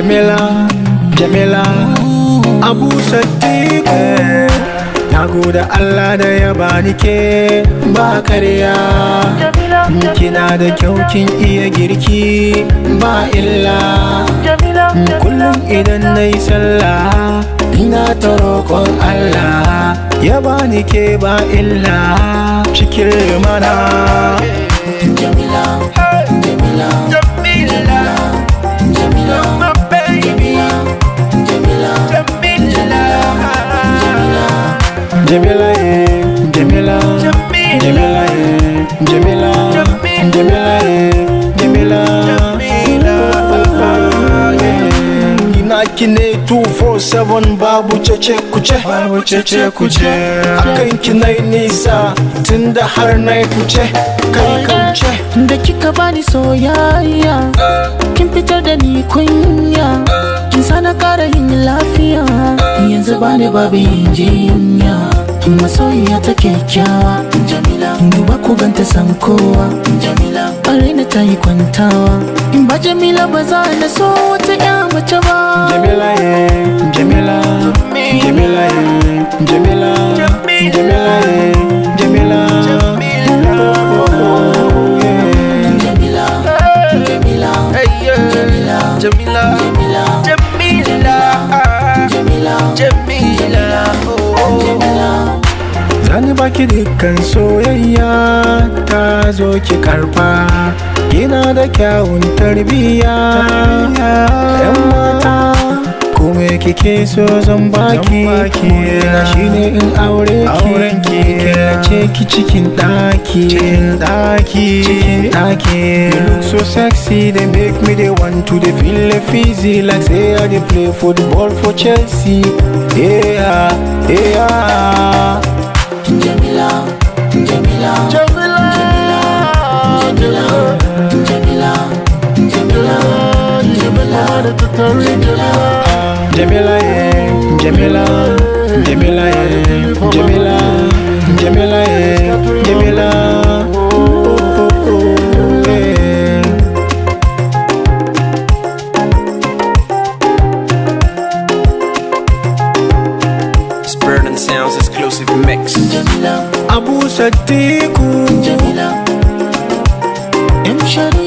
Jamila, Jamila, Abu Sadiku. Na gode Allah da ya bani ke, ba karya. Kina da kyau, kin iya girki, ba illa. Kullum idan na yi sallah ina ta roƙon Allah ya bani ke, ba illa, cikin lumana. Jamila, Jamila, Jamila, Jamila, my baby, Jamila, Jamila, Jamila, eh, Jamila, Jamila, Jamila, eh, Jamila, Jamila, eh, Jamila, Jamila. Ina ki ne 247, babu cece kuce, babu cece kuce. Akan ki nai nisa tunda har nai kuce, kai kauce. Da kika bani soyayya, kin fitar da ni kunya, kin sa na kara yin lafiya. Yanzu bani babu yin jinya. Masoyiya ta kyakkyawa, Jamila. Duba ku ganta, san kowa, Jamila. A raina ta yi kwantawa. In ba Jamila ba za na so wata ya mace ba. Jamila, eh, Jamila, Jamila, eh, Jamila, Jamila, eh, Jamila, oh, yeah. Jamila, Jamila, Hey, yeah. Jamila, Jamila, Jamila, Jamila, Jamila, Jamila, oh. Jamila. Zani baki dukkan soyayya ta, zo ki karfa. Kina da kyawun tarbiyya, yan mata. Kome kike so zan baki. Burina shine in aure ki, killace ki cikin daki, cikin daki, cikin daki. You look so sexy, they make me they want to they feel the fizzy, like say I dey play football for Chelsea. Yeah. Jamila, Jamila, Jamila, Jamila, Jamila, Jamila, Jamila, Jamila, yeah, Jamila, Jamila, yeah, Jamila, Jamila, yeah, Jamila, oh, yeah. Burning Sounds exclusive mix. Jamila, Abu Sadiku. Jamila, M Sharif.